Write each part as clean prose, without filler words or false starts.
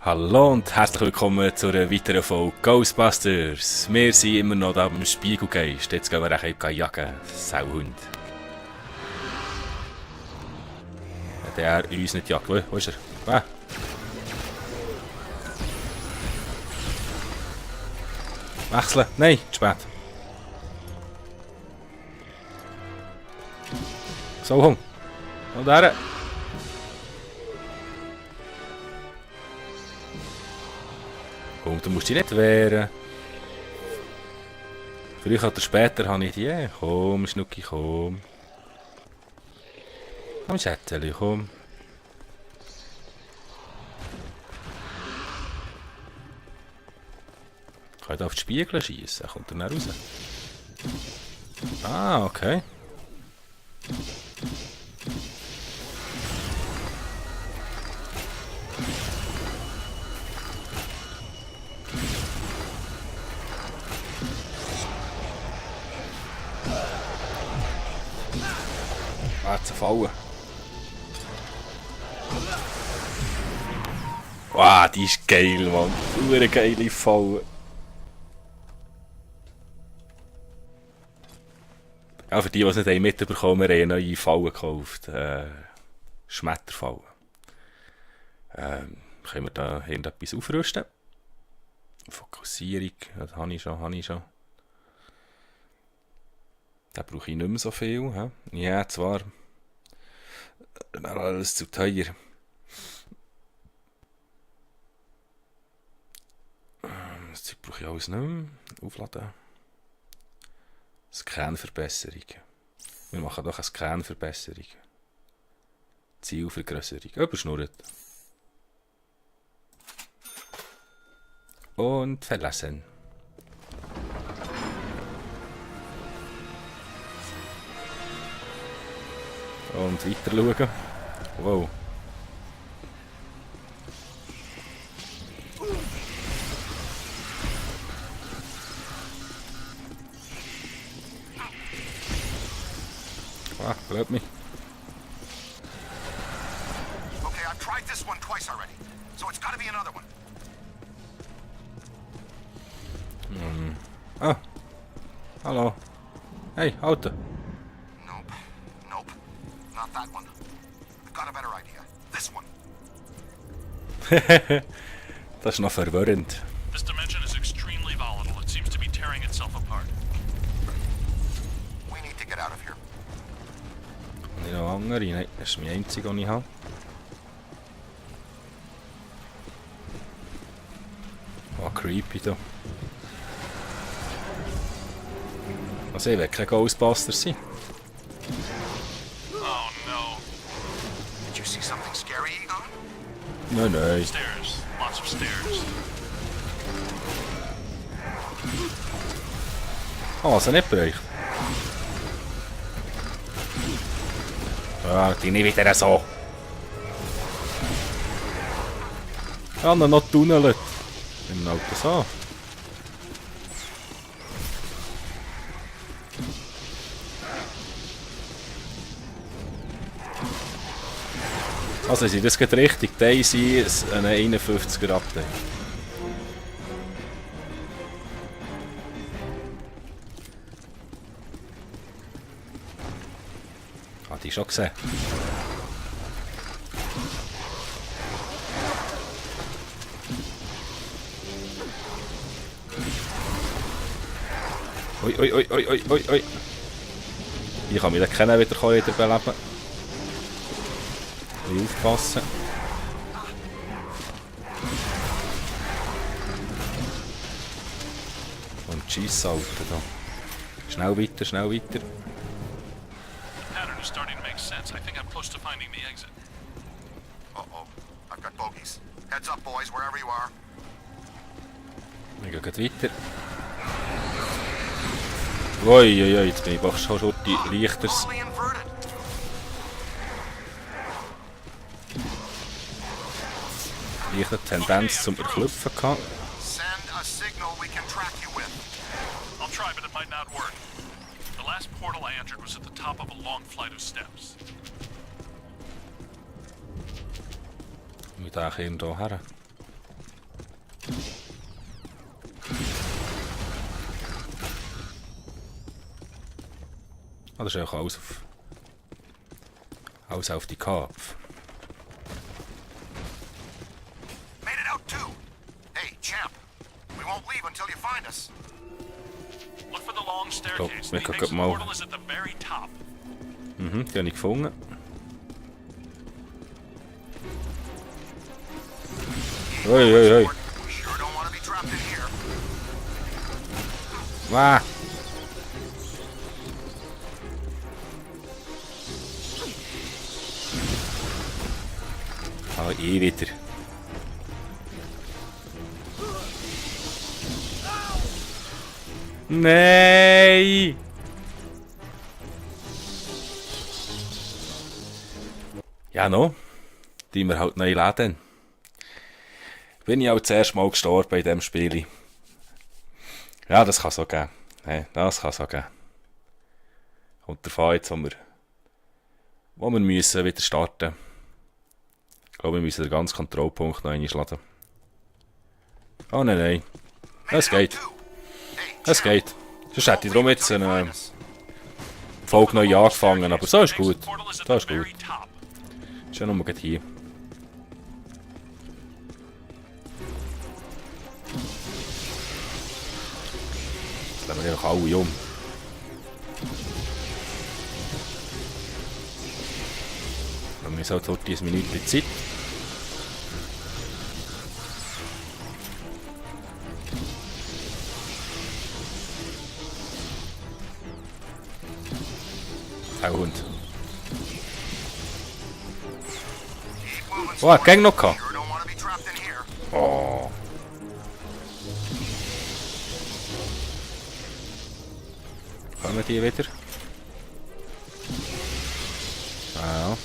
Hallo und herzlich willkommen zu einer weiteren Folge Ghostbusters. Wir sind immer noch da beim Spiegu Geist. Jetzt gehen wir ein bisschen jagen. Sauhund. Der uns nicht jagt. Wo ist er? Ah. Wechseln. Nein, zu spät. So, Hund. Und der. Komm, du musst dich nicht wehren. Früher oder später habe ich die. Komm, Schnucki, komm. Komm, Schätzeli, komm. Ich kann auf die Spiegel schießen. Kommt er dann raus? Ah, okay. Zu fallen. Wow, die ist geil, Mann. Eine geile Falle. Ja, für die, die es nicht mitbekommen haben, wir haben eine neue Falle gekauft. Schmetterfallen. Können wir da irgendetwas aufrüsten? Fokussierung, das habe ich schon. Da brauche ich nicht mehr so viel. He? Ja, zwar. Alles zu teuer. Das Zeug brauche ich alles nicht mehr. Aufladen. Scanverbesserung. Wir machen doch eine Scanverbesserung. Zielvergrösserung. Überschnurrt. Und verlassen. Und weiter schauen. Wow. Ah, glaub mich. Okay, I've tried this one twice already, so it's gotta be another one. Ah. Hallo. Hey, Auto. Not that one. I've got a better idea. This one. Das ist noch verwirrend. This dimension is extremely volatile. It seems to be tearing itself apart. We need to get out of here. Und ich noch andere? Nein, das ist mein einziger, den ich habe. Oh, creepy da. Also ich will kein Ghostbusters sein. Did you see something scary, Egon? Nein. Stairs. Lots of stairs. Oh, was er nicht bräuchte. Ah, die nicht wieder so. Ja, noch tunnelt. Im Auto so. Also sind das geht richtig. Daisy ist eine 51er Update. Hat ich schon gesehen. Ui. Ich kann mich da kennen wieder beleben. Aufpassen. Und Schießauto da. Schnell weiter. The pattern is starting to make sense. I think I'm close to finding the exit. Uh-oh. I've got bogeys. Heads up, boys, wherever you are. Wir gehen weiter. Ui, jetzt bin ich schon die Lichters. Totally inverted. Leichte Tendenz zum Erklüpfen gehabt. Send a signal we can track you with. I'll try, but it might not work. The last portal I entered was at the top of a long flight of steps. Mit da irgendwo her. Ah, das ist auch alles auf die Kopf. Made it out too. Hey, champ. We won't leave until you find us. Look for the long staircase. wir The können exit mal- portal is at the very top. Mhm, die habe ich gefunden. Oi, oi, oi. We sure don't want to be trapped in here. Ah. Ah, wieder. Nein! Ja, no. Die wir halt neu laden. Bin ich auch das erste Mal gestorben in diesem Spiel. Ja, das kann so gehen. Hey, das kann so gehen. Und der Fall jetzt, wo wir müssen wieder starten. Ich glaube, wir müssen den ganzen Kontrollpunkt noch einmal laden. Oh nein, nein. Es geht. Es geht. Sonst hätte ich darum jetzt eine Folge neu angefangen, aber so ist gut. So ist gut. Ist ja nur hier. Jetzt lassen wir einfach alle um. Wir haben jetzt halt dort diese Minute Zeit. Auch Hund. Oh, Gang noch gehabt. Sure don't want to be trapped in here. Oh. Kommen die wieder? Ja.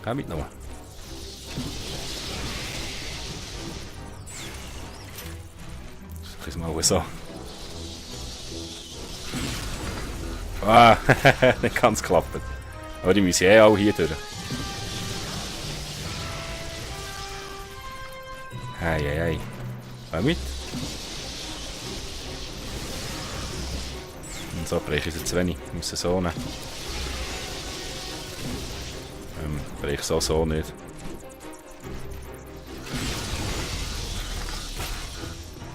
Geh mitnehmen. Das mal so. Ah, nicht ganz geklappt. Aber die müssen ja auch hier durch. Hey, hey, hey. Komm mit. Und so breche ich sie zu wenig. Ich muss sie so nehmen. Breche ich so nicht.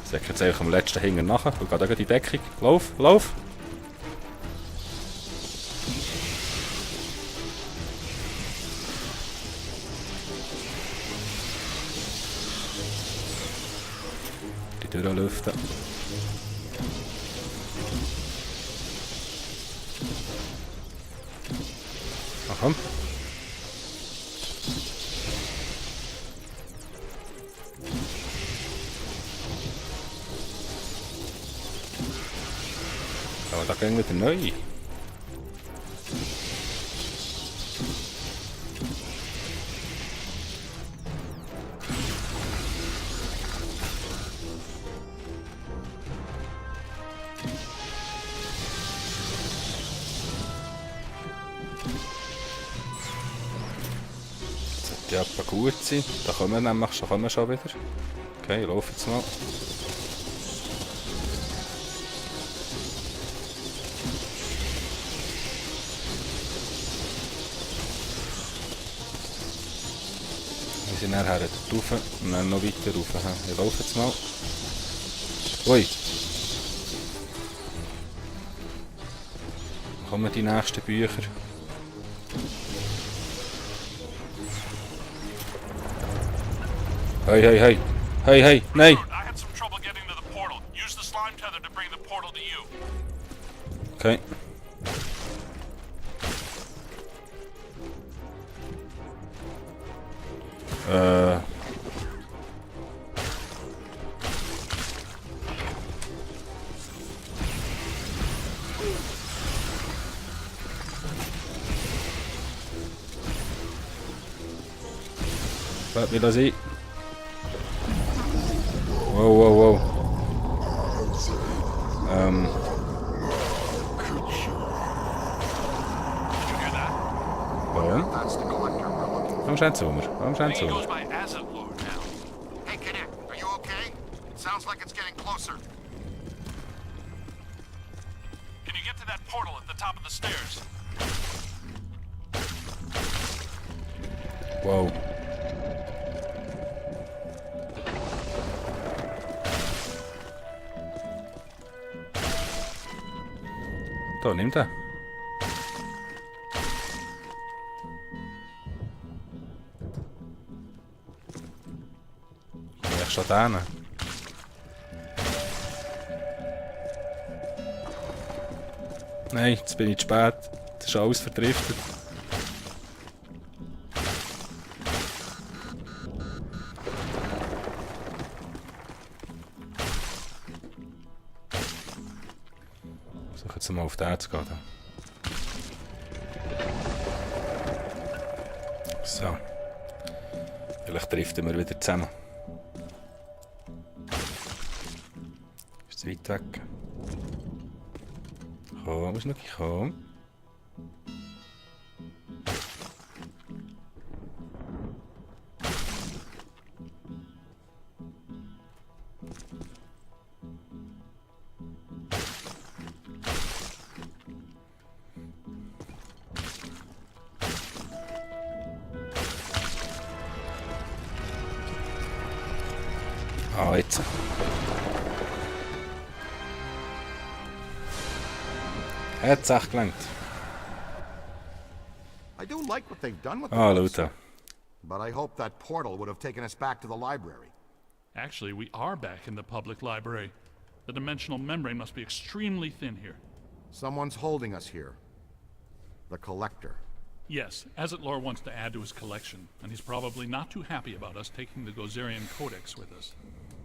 Ich sage jetzt einfach am letzten Hänger nachher. Ich gehe da in die Deckung. Lauf, lauf. Die Tür lüften. Ach komm. Aber da gehen wieder neu. Die etwa gut sein. Da kommen wir nämlich schon wieder. Okay, ich laufe jetzt mal. Wir sind nachher dort rauf und dann noch weiter rauf. Ich laufe jetzt mal. Ui! Wo kommen die nächsten Bücher? Hey, hey, hey. Hey, hey, nein. I had some trouble getting to the portal. Use the slime tether to bring the portal to you. Okay. Lass mich da sein. Wow, wow, wow. Did you hear that? Warum? That's the collector we're looking for. Warum scheint es Sommer? Warum scheint es He Sommer? goes by Asset Lord. portal at the top of the stairs. Wow. Da, nimm den. Ich schon den. Nein, jetzt bin ich zu spät. Das ist alles verdriftet. Versuche jetzt mal auf den zu gehen. So. Vielleicht driften wir wieder zusammen. Ist es weit weg? Komm, Schnucki, komm. Ah, jetzt. Hat's echt gelangt. I do like what they've done with Ah, the Luta. but I hope that portal would have taken us back to the library. Actually, we are back in the public library. The dimensional membrane must be extremely thin here. Someone's holding us here. The Collector. Yes, Azetlor wants to add to his collection, and he's probably not too happy about us taking the Gozerian Codex with us.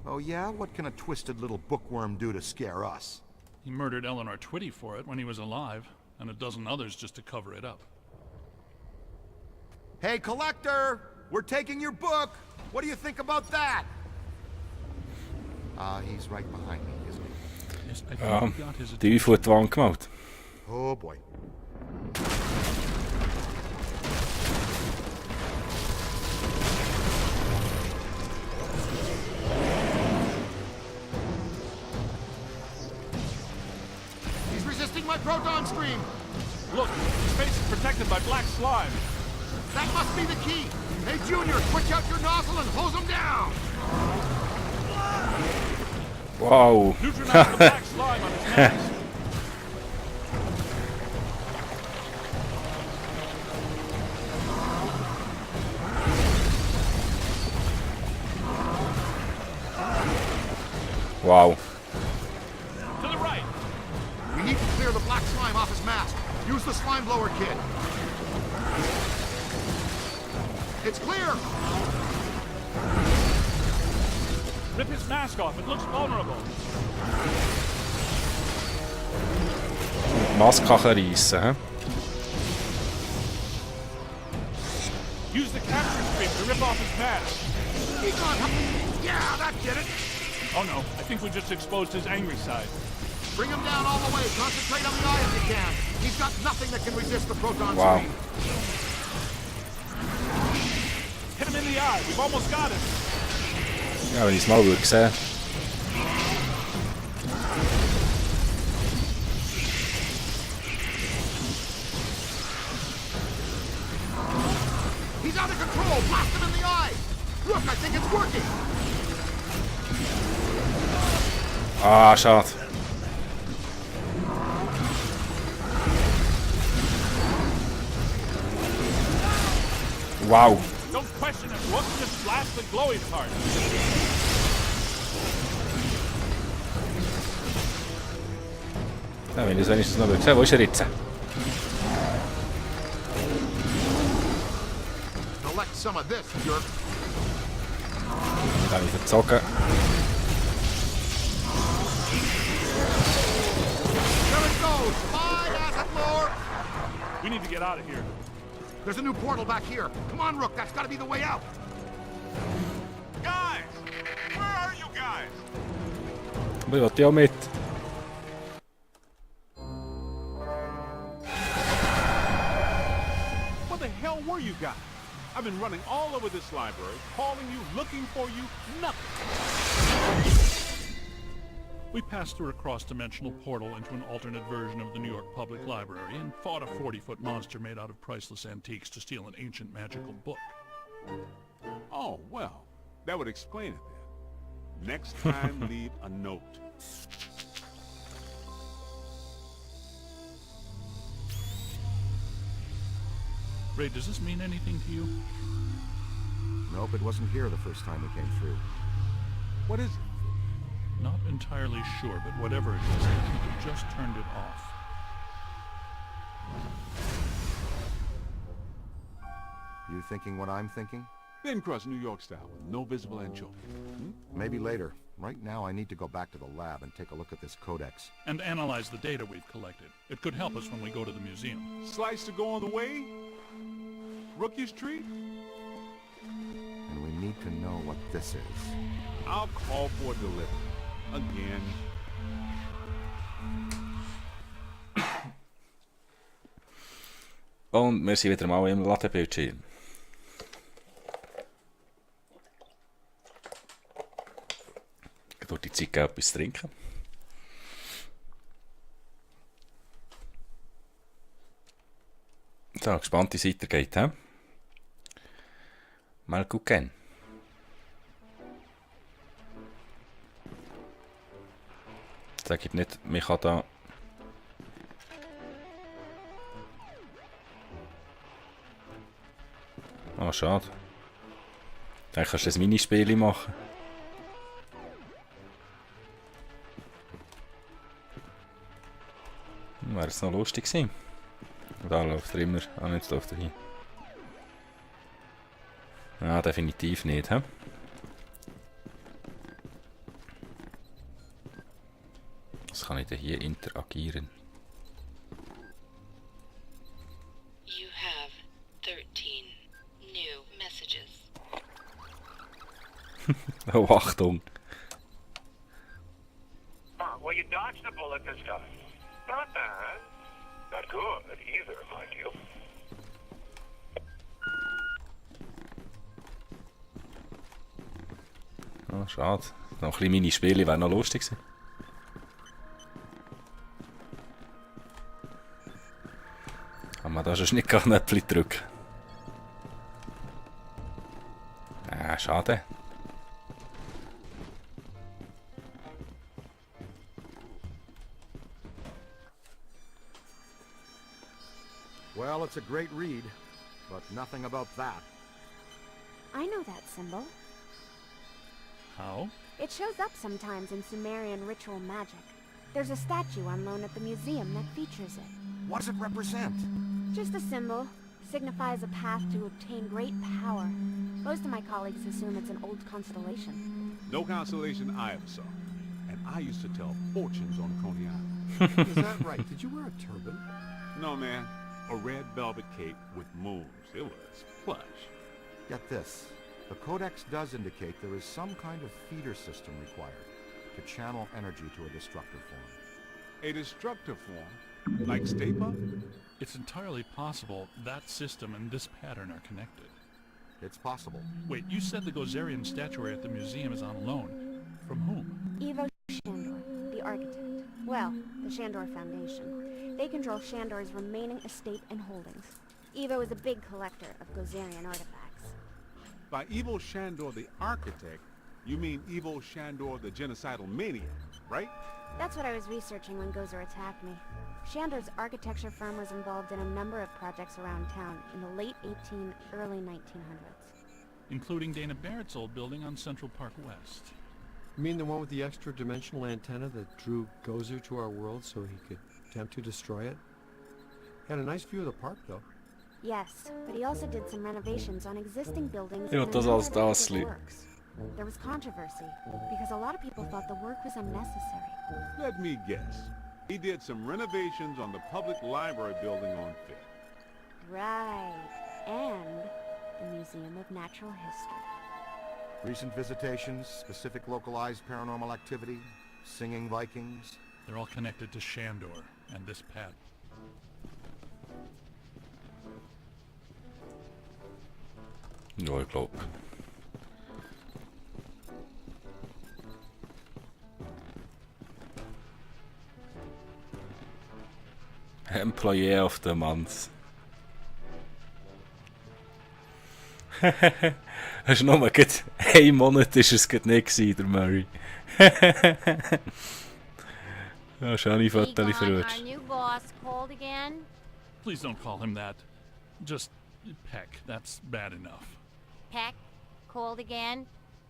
Oh yeah? What can a twisted little bookworm do to scare us? He murdered Eleanor Twitty for it when he was alive, and a dozen others just to cover it up. Hey, Collector! We're taking your book! What do you think about that? He's right behind me, isn't he? Yes, I think he got his Die vor die Wand gemalt. Oh boy. He's resisting my proton stream! Look, his face is protected by black slime. That must be the key! Hey, Junior, switch out your nozzle and hose him down! Wow. Neutralize the black slime on his mask. Wow. To the right. We need to clear the black slime off his mask. Use the slime blower kit. It's clear! Rip his mask off. It looks vulnerable. Die Maske kann reissen, hä? Use the capture stream to rip off his mask. Keep on! Yeah, that did it! Oh no, I think we just exposed his angry side. Bring him down all the way. Concentrate on the eye if you can. He's got nothing that can resist the proton Wow. stream. Hit him in the eye. We've almost got him. Ja, wenn ich es mal würde sehen. He's out of control. Blast him in the eye. Look, I think it's working. Ah, schade. Wow. Don't question it. Look, just blast the glowy part. Ja, wenn ich das wenigstens noch sehen. Wo ist er jetzt? Collect some of this, jerk. Da habe ich verzogen. There it goes. Bye, Azetlor. We need to get out of here. There's a new portal back here. Come on, Rook. That's got to be the way out. Guys! Where are you guys? Aber ich will ja mit. What the hell were you guys? I've been running all over this library, calling you, looking for you, nothing. We passed through a cross-dimensional portal into an alternate version of the New York Public Library and fought a 40-foot monster made out of priceless antiques to steal an ancient magical book. Oh, well, that would explain it then. Next time, leave a note. Ray, does this mean anything to you? Nope, it wasn't here the first time we came through. What is it? Not entirely sure, but whatever it is, I think we just turned it off. You thinking what I'm thinking? Thin crust New York style with no visible anchovy. Maybe later. Right now I need to go back to the lab and take a look at this codex. And analyze the data we've collected. It could help us when we go to the museum. Slice to go on the way? Rookie's treat? And we need to know what this is. I'll call for delivery. Again. Und wir sind wieder mal im Ladebildschirm. Durch die Zeit etwas zu trinken. So, gespannt, wie es weitergeht. He? Mal gucken. Sag ich nicht, mich kann da... Ah, schade. Dann kannst du ein Minispiel machen. Wäre es noch lustig gewesen. Da läuft er immer. Ah, jetzt läuft er hier. Ja, definitiv nicht. He? Was kann ich denn hier interagieren? You have 13 new messages. Oh, Achtung! Well, you dodged a bullet this time. Not bad. Not good either, mind you. Oh, schade. Noch ein bisschen Minispiele wäre noch lustig gewesen. Kann man da schon nicht gar nicht drücken. Schade. Well, it's a great read, but nothing about that. I know that symbol. How? It shows up sometimes in Sumerian ritual magic. There's a statue on loan at the museum that features it. What does it represent? Just a symbol. Signifies a path to obtain great power. Most of my colleagues assume it's an old constellation. No constellation I ever saw. And I used to tell fortunes on Coney Island. Is that right? Did you wear a turban? No, man. A red velvet cape with moons. It was plush. Get this. The codex does indicate there is some kind of feeder system required to channel energy to a destructive form. A destructive form? Like Stay Puft? It's entirely possible that system and this pattern are connected. It's possible. Wait, you said the Gozerian statuary at the museum is on loan. From whom? Ivo Shandor, the architect. Well, the Shandor Foundation. They control Shandor's remaining estate and holdings. Ivo is a big collector of Gozerian artifacts. By Ivo Shandor the architect, you mean Ivo Shandor the genocidal maniac, right? That's what I was researching when Gozer attacked me. Shandor's architecture firm was involved in a number of projects around town in the late early 1900s. Including Dana Barrett's old building on Central Park West. You mean the one with the extra-dimensional antenna that drew Gozer to our world so he could attempt to destroy it? Had a nice view of the park, though. Yes, but he also did some renovations on existing buildings Ja, and das a number als of public Dasli. works. There was controversy, because a lot of people thought the work was unnecessary. Let me guess. He did some renovations on the public library building on Fifth. Right, and the Museum of Natural History. Recent visitations, specific localized paranormal activity, singing Vikings. They're all connected to Shandor and this pattern. Ja, ich glaube. Employee of the Month. Es ist nur gerade 1 Monat ist es gerade nicht gewesen, der Murray. Ja, schöne Fotos Egon, verrutscht. our new boss called again? Please don't call him that. Just Peck. That's bad enough. Peck called again?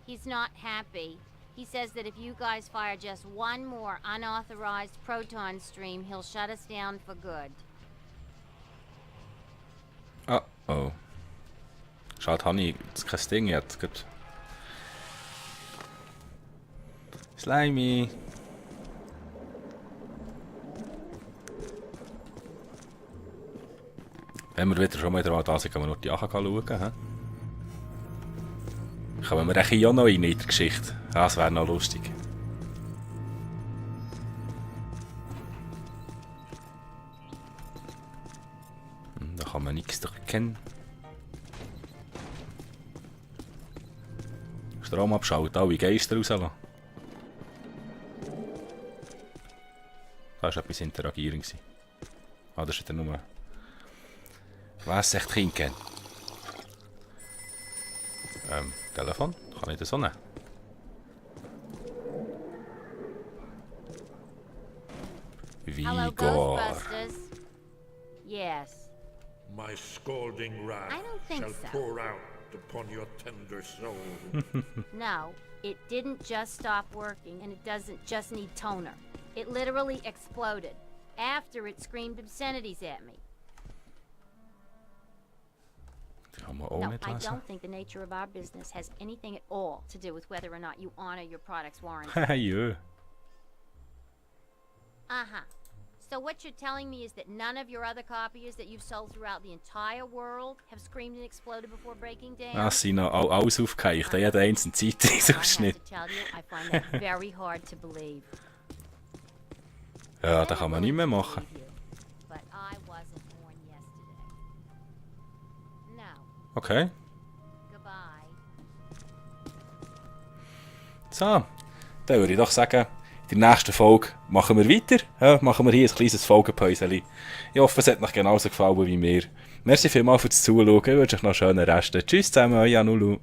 He's not happy. He says that if you guys fire just one more unauthorized proton stream, he'll shut us down for good. Oh. Schade, habe ich jetzt kein Ding jetzt. Gut. Slimy. Wenn wir wieder schon mal da sind, können wir noch die Achen schauen. He? Kommen wir hier auch noch rein in der Geschichte? Ja, das wäre noch lustig. Da kann man nichts erkennen. Strom abschalten, alle Geister rauslassen. Da war etwas Interagieren. Ah, das ist wieder nur... Was echt Kind? Telefon? Kann ich das so nehmen? Hello, Vigor. Ghostbusters. Yes. My scalding wrath I don't think shall so. pour out upon your tender soul. No, it didn't just stop working, and it doesn't just need toner. It literally exploded after it screamed obscenities at me. Kann man auch No, nicht I lesen. don't think the nature of our business has anything at all to do with whether or not you honor your product's warranty. Ja. Uh-huh. So what you're telling me is that none of your other copiers that you've sold throughout the entire world have screamed and exploded before breaking down? Das sind noch alles aufgeheicht. Jeder einzelne I Zeitungsausschnitt. have to tell you, I find that very hard to believe. Ja, das kann man nicht mehr machen. But I wasn't born yesterday. No. Okay. Goodbye. So, dann würde ich doch sagen, in der nächsten Folge machen wir weiter. Ja, machen wir hier ein kleines Folgenpäuschen. Ich hoffe, es hat euch genauso gefallen wie mir. Merci vielmals fürs Zuschauen. Ich wünsche euch noch einen schönen Rest. Tschüss zusammen, euer Nulu.